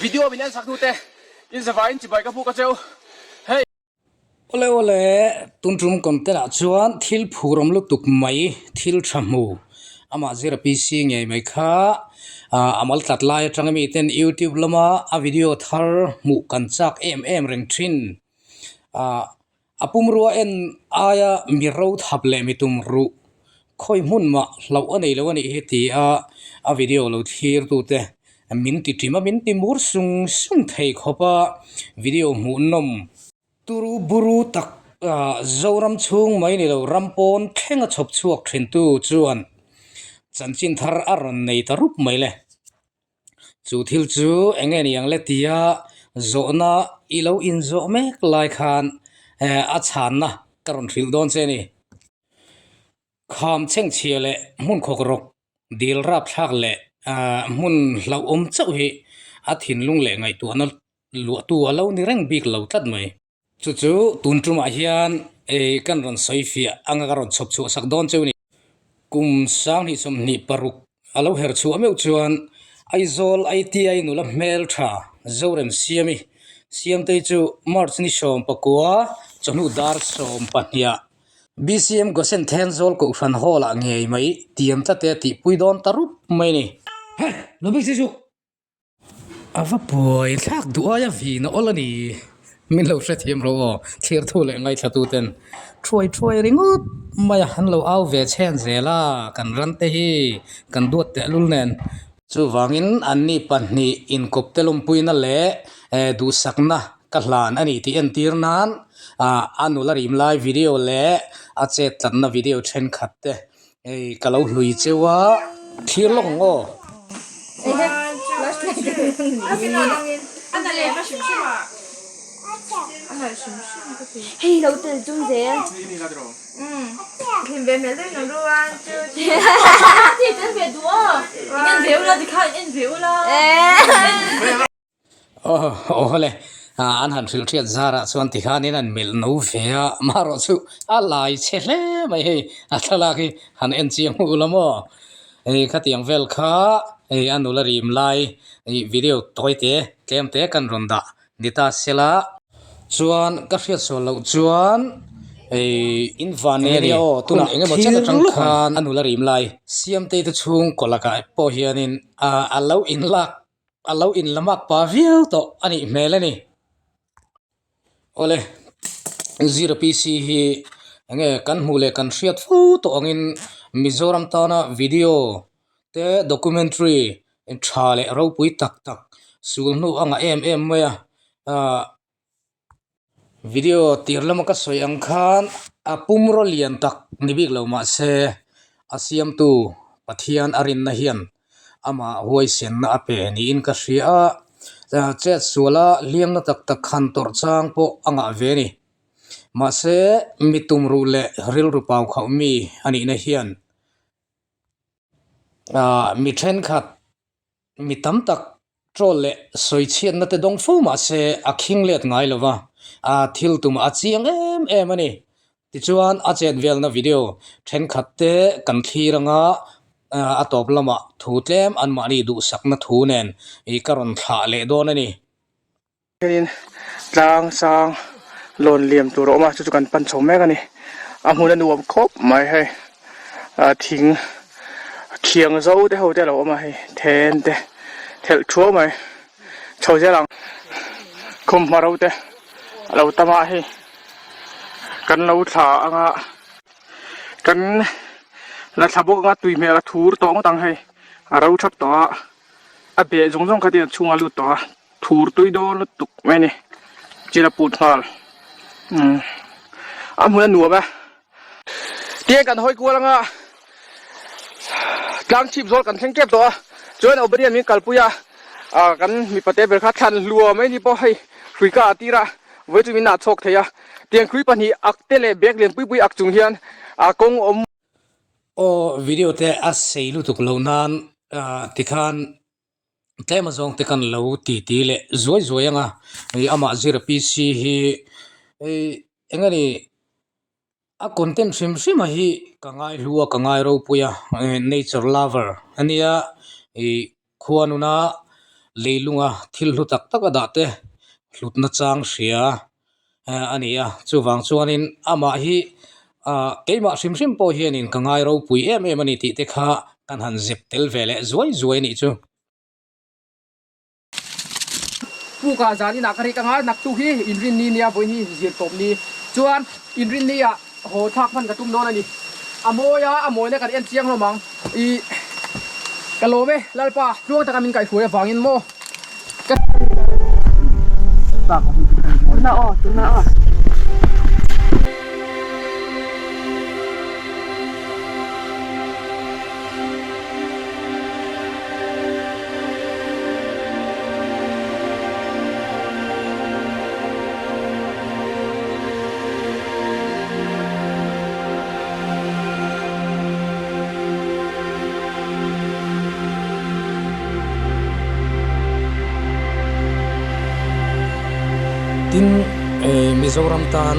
Video min en sak hnute in zavaiin chibai ka buk a cheu. Hei. Awle awle, tun tum content ah chuan thil phur awm lutuk mai, thil tha hmu, amah zira PC ngei mai kha a mal tlat lai atanga mi ten youtube lama a video thar hmuh kan chak em em reng thin. Ahh A pumrua en aia mi ro thap leh mi tum ruh khawi hmun mah hlauh a nei lo a nih hi ti a a video lo thlir tute min ti ṭim a min ti mur sung sung thei khawp a video hmuhnawm turu buru tak Zoram chhung mai ni lo ram pawn thleng a chhawp chhuak thin tu chuan chanchin thar a rawn nei ta rup mai le. Chu thil chu eng nge ni ang le tia zawhna i lo inzawh mek lai khan a chhanna ka rawn hrilh dawn che a ni. Kham chhengchhia leh hmun khawk rawk dil rap thlak leh hmun hlauhawm chauh hi a thinlung leh ngaihtuahna luahtu a lo ni reng bik lo tlat mai. Chu chu tun tumah hian ei kan rawn sawi fiah anga ka rawn chhawp chhuah sak dawn cheu ni. Kum 2026 a lo her chhuah meuh chuan Aizawl ITI nula hmel tha Zorem Siami Siamtei chu March ni 19 chawhnu dar 12 BCM Gosen Thenzawl Kohhran Hall ah ngei mai tiam tlate a tihpui dawn ta rup mai ni. Hei, lo bik si chu! A va buai thlak duh aia vin a awl a ni. Min lo hrethiam rawh aw, thlir thu leh ngaithla tu ten thuai thuai ringawt mai a, an lo au ve chhen zel a, kan ran te hi kan duat tehlul nen. Chuvangin anni pahnih inkawp te lawmpuina leh duhsakna ka hlan a ni tih entir nan a nula rim lai video leh a chet tlatna video thenkhat te Hei ka lo hlui cheu a, thlir lawk ang aw. Aw le, an han hrilh hriat zarah chuan tikhanin an melh no ve a, marawh chu a lai chhe hle mai hei a thlalak hi han en chiang u la maw? Hei khatiang vel kha hei a nula rim lai ih video tawi te tlem te kan rawn dah ni ta sela. Chuan ka hriat sual loh chuan hei in van nei ania aw tunah eng emaw chen atang khan a nula rim lai Siamtei te chhungkaw lakah pawh hianin a lo inlak A lo inlamak pah viau tawh a nih hmel a ni. Awle, Zira PC hi enge kan hmuh leh kan hriat fo tawh angin Mizoram tana video te documentary tha leh ropui tak tak sul hnu a ngah em em mai a. Ahh. Video tir lama ka sawi ang khan a pumraw lian tak ni bik lo mah se a siamtu Pathian a rinna hian amah huaisenna a pe niin ka hria a, chet suala hliamna tak tak han tawrh chang pawh a ngah ve a ni. Mahse mi tumruh leh rilru pau khauh mi a nihna hian ah mi thenkhat Mi tam tak troll leh sawichhiatna te dawng fo mah se a khing let ngai lo va, a thil tumah a chiang em em a ni. Tichuan a chet velna video thenkhat te kan thlir anga a tawp lamah thu tlem anmahni duhsakna thu nen ka rawn thlah leh dawn a ni. Hianin tlang sang lawn liam tur a awm a chu chu kan pan chho mek a ni a hmun a nuam khawp mai hei ah thing thiang zo te ho te a lo awm a hei then te thelh thuau mai chho zel ang khum hma ro te a lo tam a hei kan lo thla anga kan la thla bawk anga tui hmel a thur tawh ngawt ang hei a ro thap tawh a a beh zawng zawng kha tin a chhungah a lut tawh a. Thur tui dawn lutuk mai a ni chin a put nghal umm a hmun a nuam e tiang kan hawi kual anga tlang chhip zawl kan thleng tep tawh a chuan Obadiah min kalpui a ah kan mipa te ber kha thlan hlua mai ni pawh hei hrui ka ah tir a vawi chu min ah chhawk thei a tiang hrui pahnih ak te leh bag lian pui pui ak chung hian ah kawng awm Aw video te a sei lutuk lo nan ah tikhan Tlem azawng te kan lo ti ti leh zuai zuai ang a, hei amah zira PC hi hei eng nge ni a content hrim hrim a hi ka ngai hlu a ka ngai ropui a nature lover a nia ih khua nuna. leilunga thil hlu tak tak a dah te hlutna chang hria a ni a chuvang chuanin amah hi ah keimah hrim hrim pawh hianin ka ngai ropui em em a ni tih te kha kan han zep tel ve leh zuai zuai a nih chu. Pukah zan inah ka rik anga naktuk hi inrinni nia vawiin hi zir tawp ni chuan inrinni ah haw thlak hman ka tum dawn a ni. A mawi a, a mawina kan en chiang hlawm ang. Ih ka lawm e Lalpa tluang taka min kaihhruai avangin maw ka. Tuna aw tuna aw. Tin Mizoram tan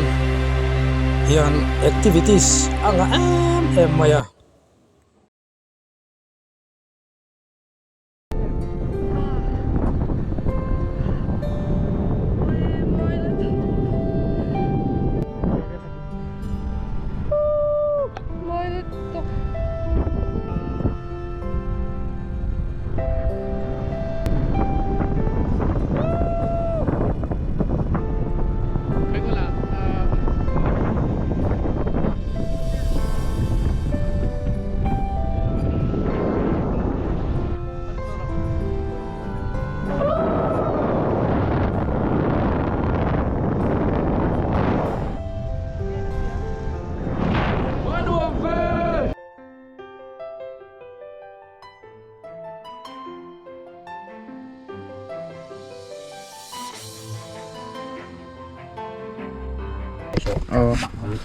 hian activities a ngah em em mai a.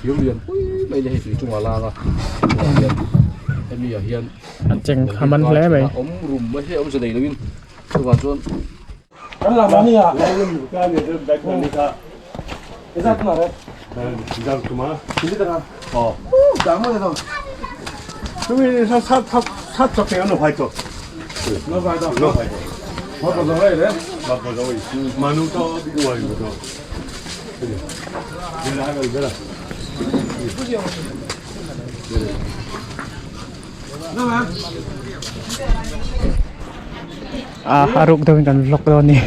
Thir lian pui mai le hei tui chungah lang a hian hemi ah hian a cheng a man hle mai awm rum mai hei awmze nei lovin chuvang chuan kan lam ani a A ruk deuhin kan vlog dawn a ni.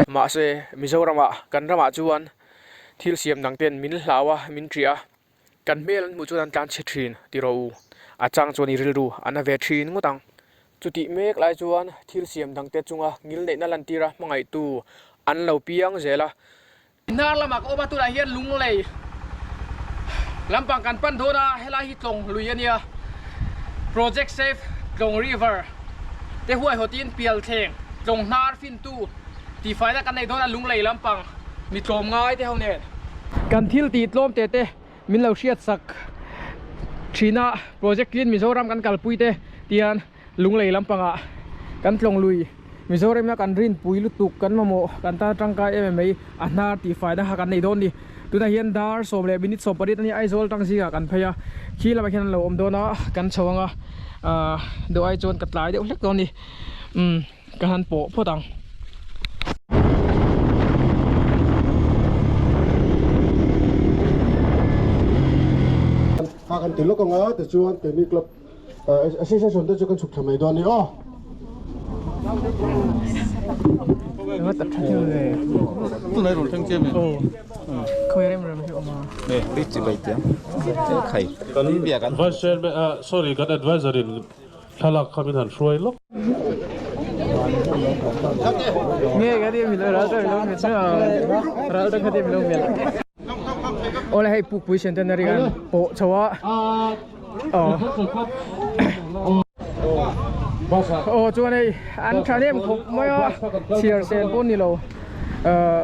Mahse, Mizoramah kan ramah chuan thil siam dang ten min hlau a, min ṭiah a, kan hmel an hmuh chuan an tlan chhe ṭhin ti rawh u. A chang chuan i rilru an a ve ṭhin ngawt ang. Chutih mek lai chuan thil siam dangte chunga ngilneihna lantira hmangaihtu an lo piang zel a. Hnar lamah ka awm a, tunah hian Lunglei lampang kan pan dawn a, helai hi Tlawng lui a nia. Project Save Tlawng River te huaihawtin Pialthleng Tlawng hnar fintu tihfaina kan nei dawn a, Lunglei lampang mi tlawm ngai te ho nen. Kan thil tih tlawm te te min lo hriat sak thin a, Project Clean Mizoram kan kalpui te tihian Lunglei lampangah kan tlawng lui Mizoram a kan rinpui lutuk kan mamawh kan tan tangkai em em mai a hnar tihfaina kha kan nei dawn a ni. Tunah hian dar sawm leh minute 18 a ni Aizawl tang zingah kan phei a, khi lamah hian an lo awm dawn a, kan chho ang a, ahh duh ai chuan ka tlai deuh hlek dawn a ni. Umm ka han pawh phawt ang. Kha kan ti lawk ang a tichuan keini club association te chu kan chhuk thla mai dawn a ni aw. Vice Chairman sorry kan adviser in thlalak kha min han hruai lawk. Awle hei pukpui centenary kan pawh chho a aw aw chuan hei an thahnem khawp mai a chhiar sen pawh ni lo ahh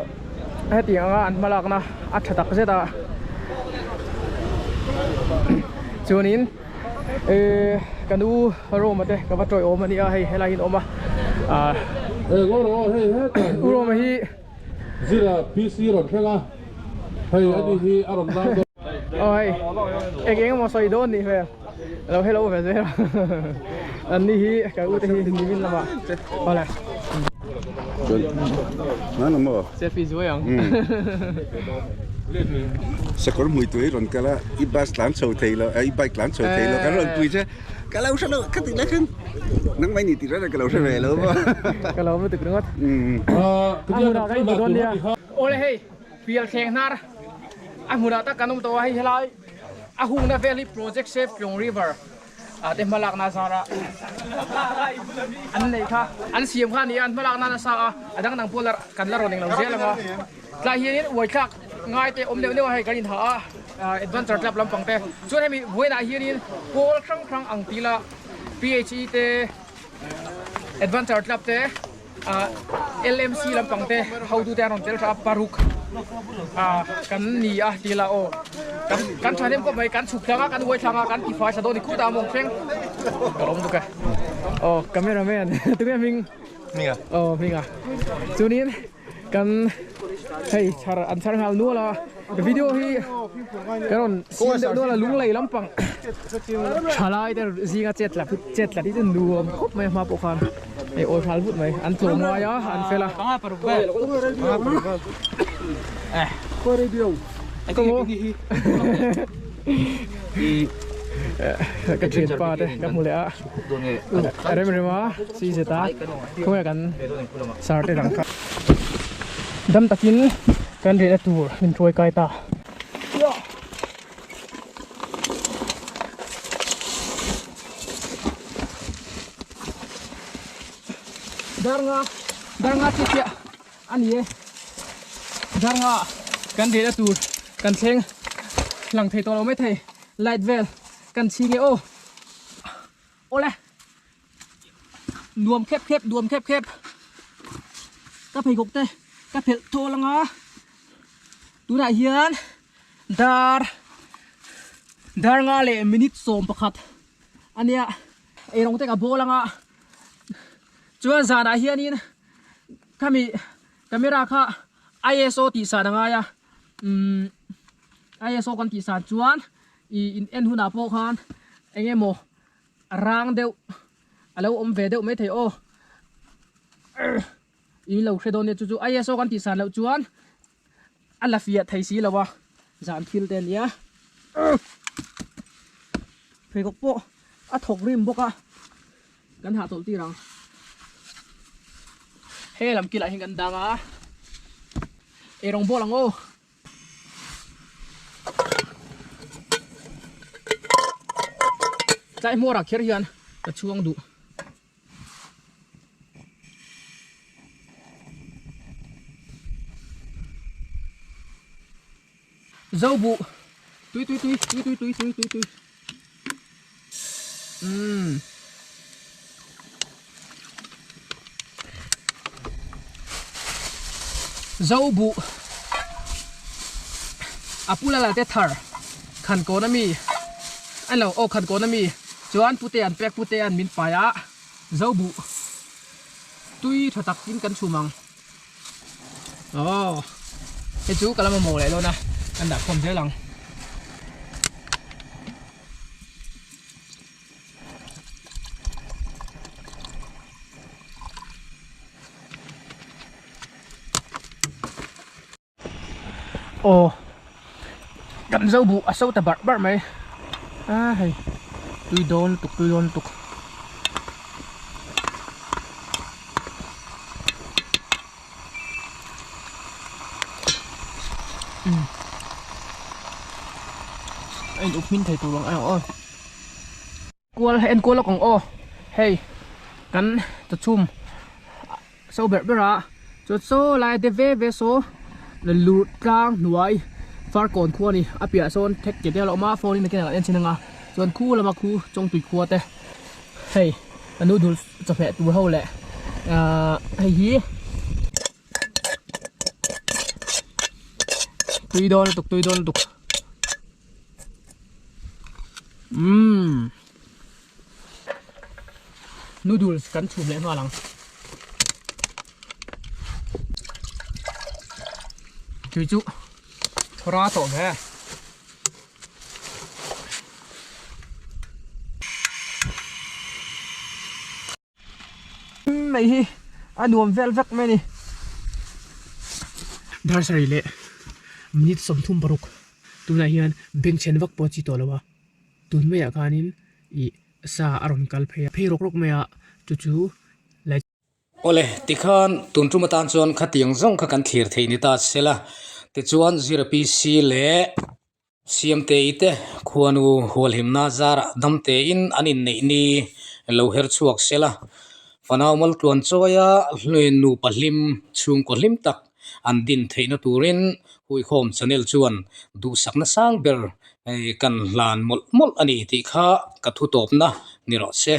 hetiang anga an hmalakna a tha tak zet a chuanin Ehh ka nu Roma te ka va tawiawm a nia hei helai hi an awm a ahh U Roma hi Zira PC rawn thleng a hei ani hi a rawn lang dawn aw hei eng eng emaw sawi dawn nih hmel. Lo hello ve zel an ni hi ka u te hi nimin lama awle Nana maw? Selfie zuai ang. Sakawr hmui tui rawn kal a, i bus tlan chho thei lo, i bike tlan chho thei lo kan rawn pui che. Ka lo hre lo, ka ti lai khan nangmah i ni tih reng ka lo hre ve lo maw? Ka lo lutuk ringawt. A hmunah kan inhmu dawn nia. Awle hei, pial thleng hnar a hmunah tak kan awm tawh a, hei helai a hungna vel hi Project Save Tlawng River ah te hmalakna zara an neih kha an siam kha a ni a, an hmalakna nasa a, a dang dang pawh la kan la rawn englo zel ang a. Tlai hianin uaithlak ngai te awm deuh deuh a hei kan inhah a, Adventure Club lampang te chuan hemi vawiinah hianin pawl hrang hrang ang tih ila PHE te Adventure Club te LMC lampang te hotu te an rawn tel tha a paruk kan ni a tih ila aw kan thahnem khawp mai kan chhuk tlang a kan uai thlang a kan tifai thla dawn ni khut a mawng thleng ka lawm tuk e aw cameraman tunge hming Hminga aw Hminga chuanin Kan hei chhar an chhar nghal nual a video hi kan rawn siam deuh nual a lunglei lampang thalai te zinga chet tlat chet tlat hi chu nuam khawp mai a hma pawh khan hei awl hral vut mai an tlawm ngai a an fel a ka thianpa te ka hmu leh a rem rem a si zet a khawnge kan sar te dang kha dam takin kan rehna tur min hruai kai ta. Darnga darnga chiah chiah a ni e darnga kan rehna tur kan thleng lang thei tawh lo maithei light vel kan chhing e aw awle nuam khep khep nuam khep khep ka pheikhawk te ka phelh thawl anga tunah hian dar dar nga leh minute 11 ania eirawng te ka bawl anga chuan zanah hianin khami camera kha ISO tih san a ngai a umm ISO kan tih san chuan ih in en hunah pawh khan eng emaw rang deuh a lo awm ve deuh maithei aw in lo hre dawn nia chu chu ISO kan tih san loh chuan a la fiah thei si lo a zan thil te ania pheikhawk pawh a thawk rim bawk a kan hah tawlh tir ang he lam kilah hian kan dang a eirawng bawl ang aw. Tlai hmawrah kher hian ka chhuang duh. Zo buh tui tui tui tui tui tui tui tui tui umm Zo buh a pu lala te thar khan kawn ami a lo aw khan kawn ami chuan pute an pek pute an min pai a zo buh tui tha tak in kan chhum ang. Aw hei chu ka la mamawh leh dawn a kan dah khawm zel ang. Aw kan zo buh a so ta barh barh mai a hei tui dawn lutuk tui dawn lutuk. A in up hmin thei tur ang a aw kual en kual lawk ang aw hei kan chawchhum so berh ber a chuan saw lai te ve ve saw lur tlang hnuai farkawn khua a ni a piahah sawn thek ke te a lo awm a phone in a ken ah en chhin ang a chuan khu lama khu chawngtui khua te hei a noodles chawhmeh tur ho leh ahh hei hi tui dawn lutuk tui dawn lutuk umm noodles kan chhum leh nghal ang tui chu thawra tawh ve. mai hi a nuam vel vek mai a ni. Dar sarih leh minute 36 tunah hian bengchhen vak pawh a chi tawh lo a, tun maiah khanin ih sa a rawn kal phei a, phei rawk rawk mai a chu chu lai. Awle, tikhan tun tum atan chuan khatiang zawng kha kan thlir theih ni ta sela, tichuan Zira PC leh Siamtei te khuanu hualhimna zarah damtein an inneih ni lo her chhuak sela, fanau maltluan chawia hluin nupa hlim chhungkaw hlim tak an din theihna turin Huihkhawm channel chuan duhsakna sang ber kan hlan mawlh mawlh a ni tih kha ka thutawpna ni rawh se.